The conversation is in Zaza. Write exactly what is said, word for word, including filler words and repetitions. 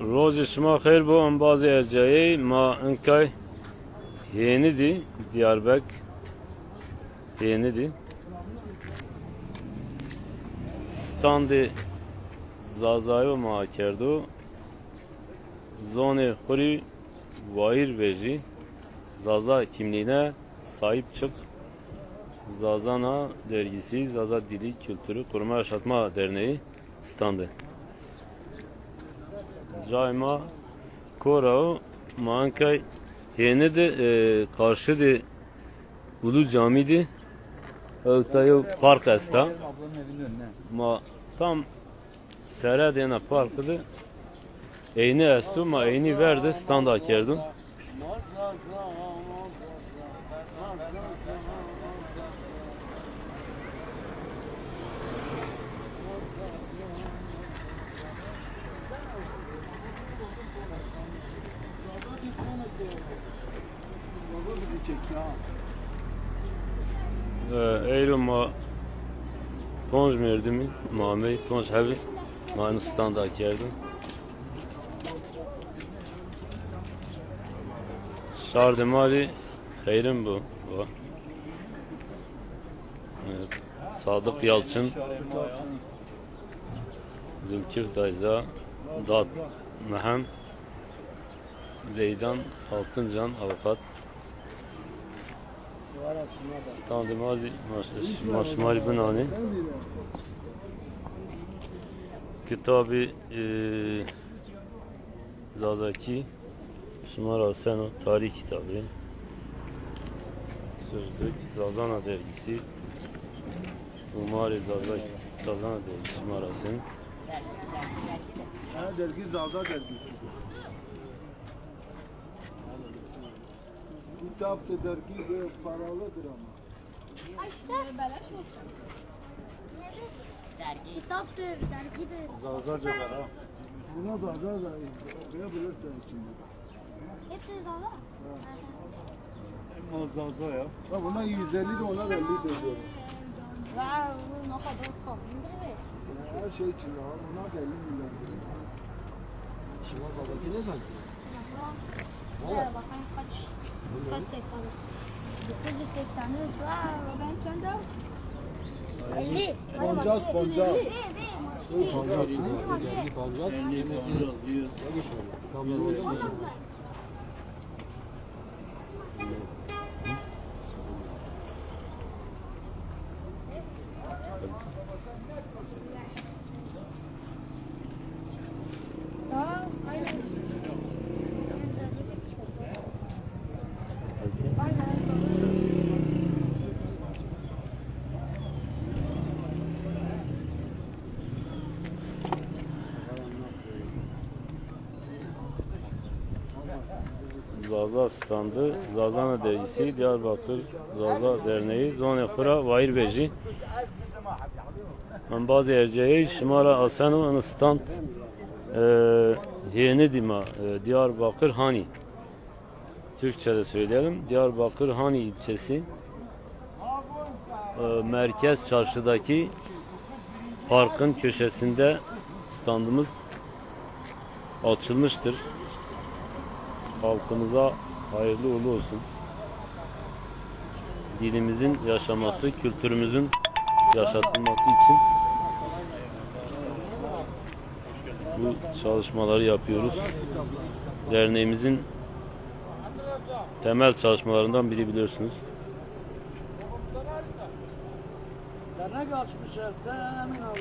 Rojê şima xeyr bo, embazê ercayey, ma inkay Hêni dî, Diyarbek Hêni dî. Standê Zazayo ma kerdo. Zonê xwu rî wayîr vejî. Zaza kimliğine sahip çık. Zazana dergisi, Zaza dili, kültürü koruma yaşatma derneği standı. Cayê ma kora o, ma inkay Hêni de, e, karşı de Ulu Cami de, ewta yew park esta. Ma tam sere de ena park de eynî esto, ma eynî ver de standa kerdin. E, eyro ma ponc merdimî, ma amey ponc hebî, ma eno standa kerdin. Şardê ma rê xeyrin bo. Va. E, Sadık Yalçın, Zülküf Dayza, Dad Mehem, Zeydan Altıncan avukat. Standê ma zî ma, ma şima rê binanê. Kitabê, e, Zazakî şima ra aseno, tarî kitabê. Sözlük, Zazana dergisi. Umarê Zaza, Zazana dergisi şima ra aseno. Ha, dergi Zaza dergisi. Kitap da dergi de paralıdır ama. İşte. Kitaptır, dergidir. Zazaca var ha. Buna Zaza da okuyabilirsen şimdi. Hepsi Zaza? Ha. Ama Zaza ya. Ha, buna yüz elli de ona da elli de diyor. Wow, bu ne kadar kalındır be. Her şey için ya. Buna da elli milyon. Şima Zazakî nêzanî? Ver bakayım kaç, kaç sayfa? Dokuz yüz seksen üç. Aa, ben çende? Elli. Pancas, pancas. Pancas. Pancas. Tamam. Zaza standı, Zazana dergisi, Diyarbakır Zaza Derneği, zonê xwu ra wayîr vejî. Embazê ercayey şima ra aseno eno stand, e, Hêni dî ma, e, Diyarbakır Hani. Türkçe'de söyleyelim. Diyarbakır Hani ilçesi, e, Merkez Çarşı'daki parkın köşesinde standımız açılmıştır. Halkımıza hayırlı uğurlu olsun. Dilimizin yaşaması, kültürümüzün yaşatılması için bu çalışmaları yapıyoruz. Derneğimizin temel çalışmalarından biri biliyorsunuz. Dernek açmışlar, sen Emin abi.